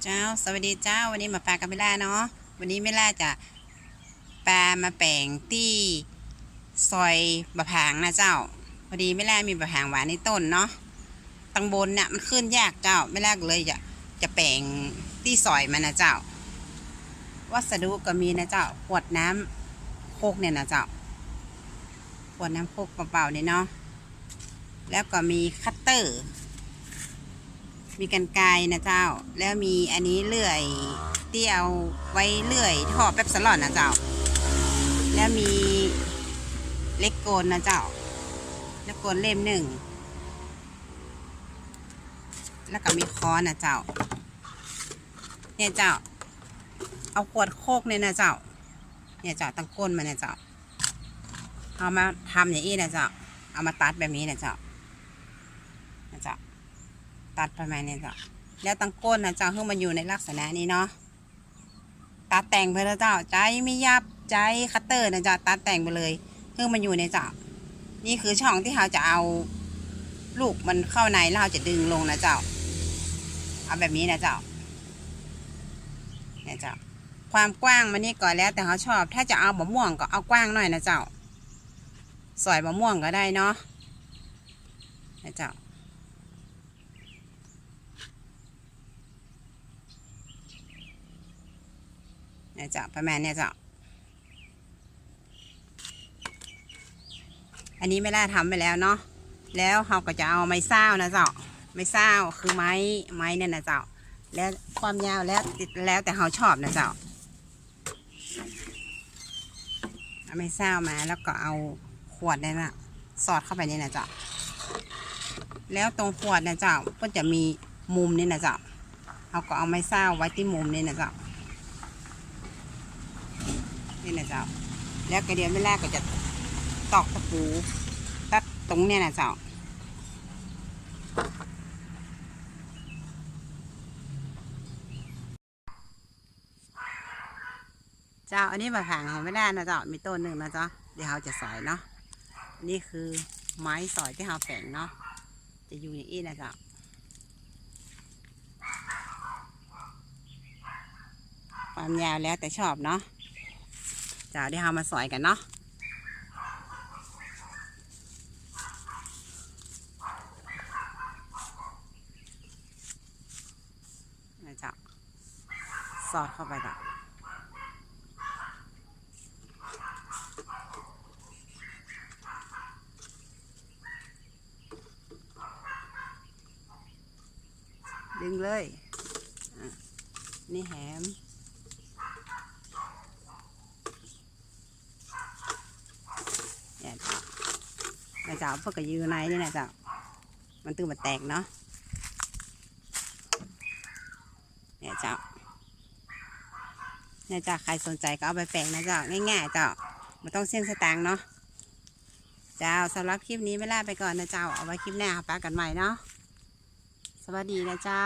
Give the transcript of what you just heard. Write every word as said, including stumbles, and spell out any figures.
เจ้า สวัสดีเจ้า วันนี้มาปากับแม่ล่าเนาะ วันนี้แม่ล่าจะปามาแป๋งตี้ซอยบ่าผางนะเจ้า พอดีแม่ล่ามีบ่าผางหวานในต้นเนาะ ตังบนเนี่ยมันขึ้นยากเจ้า แม่ล่าก็เลยจะ จะแป๋งตี้ซอยมันนะเจ้า วัสดุก็มีนะเจ้า ขวดน้ำโคกเนี่ยนะเจ้า ขวดน้ำโคกเปล่าๆเนี่ยเนาะ แล้วก็มีคัตเตอร์ มีกรรไกรนะเจ้า แล้วมีอันนี้เลื่อยตี้เอาไว้เลื่อยท่อแป๊บสลอนนะเจ้า แล้วมีเหล็กกลนะเจ้า เหล็กกลเล่มนึ่ง แล้วก็มีค้อนนะเจ้า เนี่ยเจ้า เอาขวดโคกเนี่ยนะเจ้า เนี่ยเจ้า ตังก้นมันเนี่ยเจ้า เอามาทำอย่างอี้นะเจ้า เอามาตัดแบบนี้นะเจ้า นะเจ้า ตัดประมาณนี้เจ้า แล้วตังก้นนะเจ้า หื้อมันอยู่ในลักษณะนี้เนาะ ตัดแต่งไปเลยเจ้า ใจ๊มีดหยาบ ใจ๊คัตเตอร์นะเจ้า ตัดแต่งไปเลย หื้อมันอยู่เนี่ยเจ้า นี่คือช่องที่เฮาจะเอาลูกมันเข้าใน แล้วเฮาจะดึงลงนะเจ้า เอาแบบนี้นะเจ้า เนี่ยเจ้า ความกว้างมันนี่ก็แล้วแต่เฮาชอบ ถ้าจะเอาบ่าม่วงก็เอากว้างหน่อยนะเจ้า สอยบ่าม่วงก็ได้เนาะ นะเจ้า เนี่ยเจ้า ประมาณเนี่ยเจ้า อันนี้แม่ล่าทำไปแล้วเนาะ แล้วเฮาก็จะเอาไม้ซาวนะเจ้า ไม้ซาวคือไม้ ไม้เนี่ยนะเจ้า แล้วความยาวแล้ว แล้วแต่เฮาชอบนะเจ้า เอาไม้ซาวมา แล้วก็เอาขวดเนี่ยนะ สอดเข้าไปนี่นะเจ้า แล้วตรงขวดเนี่ยเจ้า ก็จะมีมุมนี่นะเจ้า เฮาก็เอาไม้ซาวไว้ตี้มุมนี่นะเจ้า นี่นะเจ้า แล้วก็เดี๋ยวแม่ล่าก็จะตอกตะปูตัดตรงเนี่ยนะเจ้า เจ้า อันนี้บ่าผางของแม่ล่านะเจ้า มีต้นนึ่งนะเจ้า เดี๋ยวเฮาจะสอยเนาะ นี่คือไม้สอยตี้เฮาแป๋งเนาะ จะอยู่อย่างอี้นะเจ้า ความยาวแล้วแต่ชอบเนาะ เจ้า เดี๋ยวเฮามาสอยกั๋นเนาะ นะเจ้า สอดเข้าไปเจ้า ดึงเลย อ่ะ นี่แหม เนี่ยเจ้า นะเจ้า เปิ้นก็อยู่ในนี่นะเจ้า มันตึงบ่แตกเนาะ เนี่ยเจ้า เนี่ยเจ้า ใผสนใจ๋ก็เอาไปแป๋งนะเจ้า ง่ายๆ เจ้า บ่ต้องเสี้ยงสตางค์เนาะ เจ้า สำหรับคลิปนี้แม่ล่าไปก่อนนะเจ้า เอาไว้คลิปหน้าปะกั๋นใหม่เนาะ สวัสดีนะเจ้า